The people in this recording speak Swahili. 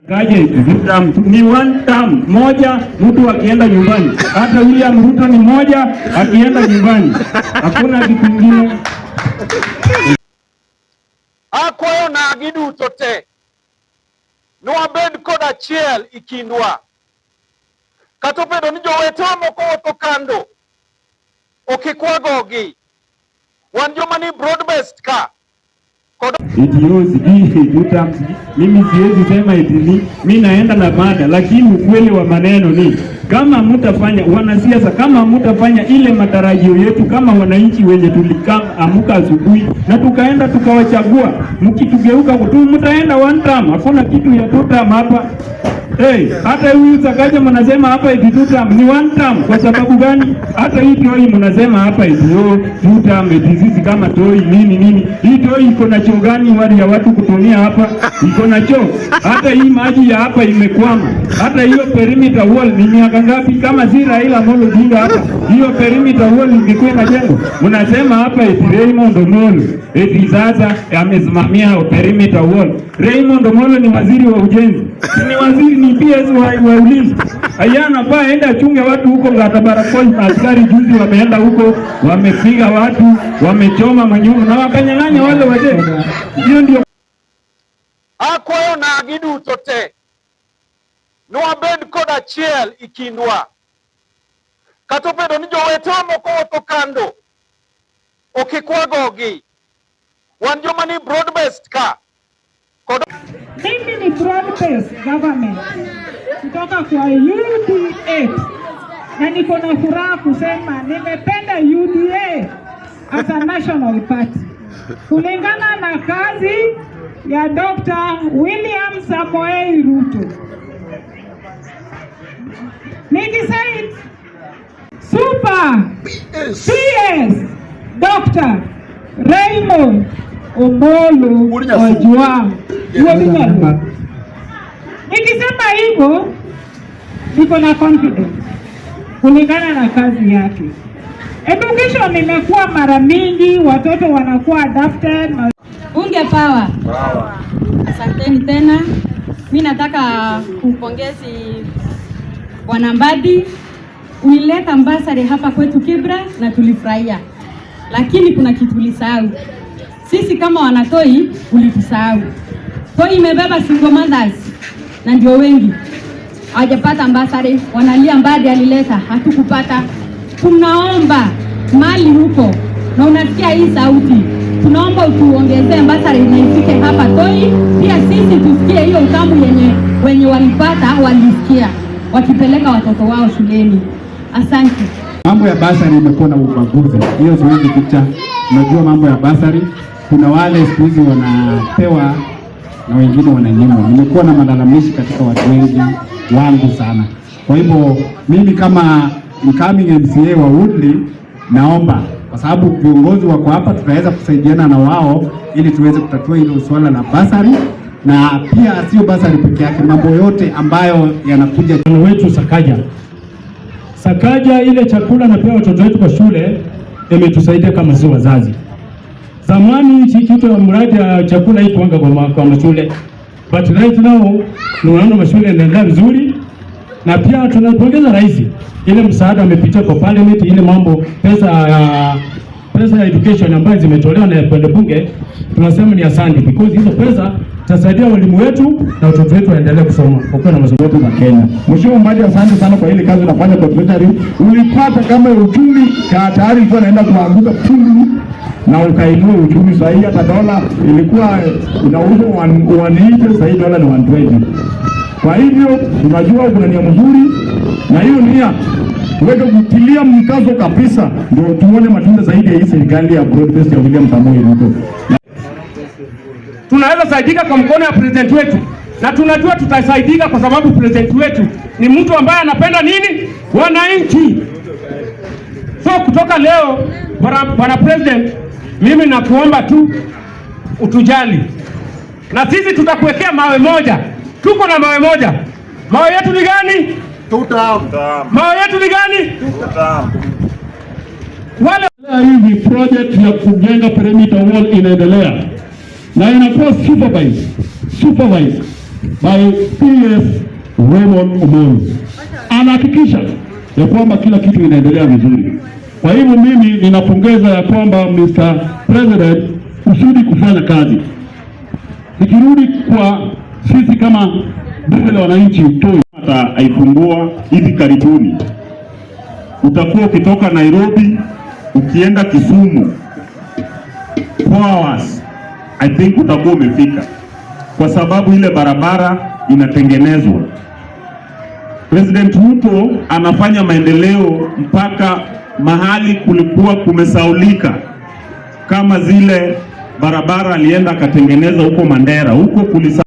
Kaje term, ni one term moja, mtu akienda nyumbani. Hata William Ruto ni moja akienda nyumbani, hakuna kitu kingine. Akwayo nagi duto te nwabed kod achiel e kindwa. Kata obedo ni jowetewa moko otho kando, okikwagogi. Wan joma ni broad based ka kod Eti yo sijui two term, sijui. Mimi siwezi sema eti ni mi naenda na mada, lakini ukweli wa maneno ni kama mtafanya wanasiasa, kama mtafanya ile matarajio yetu kama wananchi wenye tuliamuka asubuhi na tukaenda tukawachagua, mkitugeuka tu mtaenda one term, hakuna kitu ya two term hapa. Hey, hata huyu Sakaja mnasema hapa eti two term ni one term. Kwa sababu gani? Hata hii Toi mnasema hapa eti oh, two term eti sisi kama Toi nini nini. Hii Toi iko na choo gani wali ya watu kutumia hapa? Iko na choo. Hata hii maji ya hapa imekwama. Hata hiyo perimeter wall ni miaka ngapi kama si Raila Amolo Odinga hapa? Hiyo perimeter wall ingekuwa inajengwa. Mnasema hapa eti Raymond Omolo eti sasa amesimamia perimeter wall. Raymond Omolo ni waziri wa ujenzi. Ni waziri, ni PS wa ulinzi. Aya, anafaa aende achunge watu huko Ngata Baragoi. Askari juzi wameenda huko, wamepiga watu, wamechoma manyumba na wakanyang'anya wale wazee. Hiyo ndio Akwayo nagi duto te nwabed kod achiel e kindwa. Kata obedo ni jowetewa moko otho kando, okikwagogi. Wan joma ni broad based ka kod Mimi ni broad based government kutoka kwa UDA na niko na furaha kusema nimependa UDA as a national party kulingana na kazi ya Dr. William Samoei Ruto. Nikisema Super PS Dr. Raymond Omolo Ojwang. Wuod Nyaluo. Nikisema hivyo niko na confidence kulingana na kazi yake. Education imekuwa mara mingi, watoto wanakuwa adopted. Bunge power. Asanteni tena. Mi nataka kumpongezi Bwana Mbadi, ulileta bursary hapa kwetu Kibra na tulifurahia, lakini kuna kitu ulisahau. Sisi kama wanatoi ulitusahau. Toi imebeba single mothers na ndio wengi hawajapata bursary, wanalia Mbadi alileta, hatukupata. Tunaomba mali huko na unasikia hii sauti, tunaomba utuongezee bursary na ifike hapa Toi, pia sisi tusikie hiyo utamu yenye wenye walipata walisikia wakipeleka watoto wao shuleni. Asante. Mambo ya bursary imekuwa na ubaguzi, hiyo siwezi ficha. Unajua mambo ya bursary, kuna wale siku hizi wanapewa na wengine wananyimwa. Nimekuwa na malalamishi katika watu wengi wangu sana. Kwa hivyo mimi kama incoming MCA wa Woodley naomba, kwa sababu viongozi wako hapa, tutaweza kusaidiana na wao ili tuweze kutatua hilo swala la bursary, na pia sio bursary peke yake, mambo yote ambayo yanakuja wetu Sakaja. Sakaja, ile chakula anapewa watoto wetu kwa shule imetusaidia kama sisi wazazi. Zamani hichi kitu ya mradi ya chakula hii kuanga kwa mashule, but right now tunaona mashule yanaendelea vizuri, na pia tunapongeza rais, ile msaada amepitia kwa parliament, ile mambo pesa ya education ambayo zimetolewa na kwenye bunge, tunasema ni asante because hizo pesa tasaidia walimu wetu na watoto wetu waendelee kusoma kwa kuwa na masomo yetu za Kenya. Mheshimiwa Mbadi, asante sana kwa ile kazi unafanya kwa Treasury. Ulipata kama uchumi tayari ilikuwa inaenda kuanguka pulu na ukainua uchumi. Sasa hii hata dola ilikuwa inauzwa 180, sasa hii dola ni 120. Kwa hivyo tunajua kuna nia mzuri, na hiyo nia tuweke kutilia mkazo kabisa, ndio tuone matunda zaidi ya hii serikali ya broad based ya William Samoei Ruto. Tunaweza saidika kwa mkono ya president wetu, na tunajua tutasaidika kwa sababu president wetu ni mtu ambaye anapenda nini? Wananchi. So kutoka leo, bwana president, mimi nakuomba tu utujali, na sisi tutakuwekea mawe moja. Tuko na mawe moja. Mawe yetu ni gani? Mawe yetu ni gani? Wale hivi project ya kujenga perimeter wall inaendelea na inakuwa supervised. by PS Raymond Omolo. Anahakikisha ya kwamba kila kitu inaendelea vizuri. Kwa hivyo mimi ninapongeza ya kwamba Mr. President usudi kufanya kazi. Nikirudi kwa sisi kama bunge la wananchi Toi Ataifungua hivi karibuni. Utakuwa ukitoka Nairobi ukienda Kisumu 4 hours, I think utakuwa umefika, kwa sababu ile barabara inatengenezwa. President Ruto anafanya maendeleo mpaka mahali kulikuwa kumesaulika, kama zile barabara alienda akatengeneza huko Mandera, huko kulisa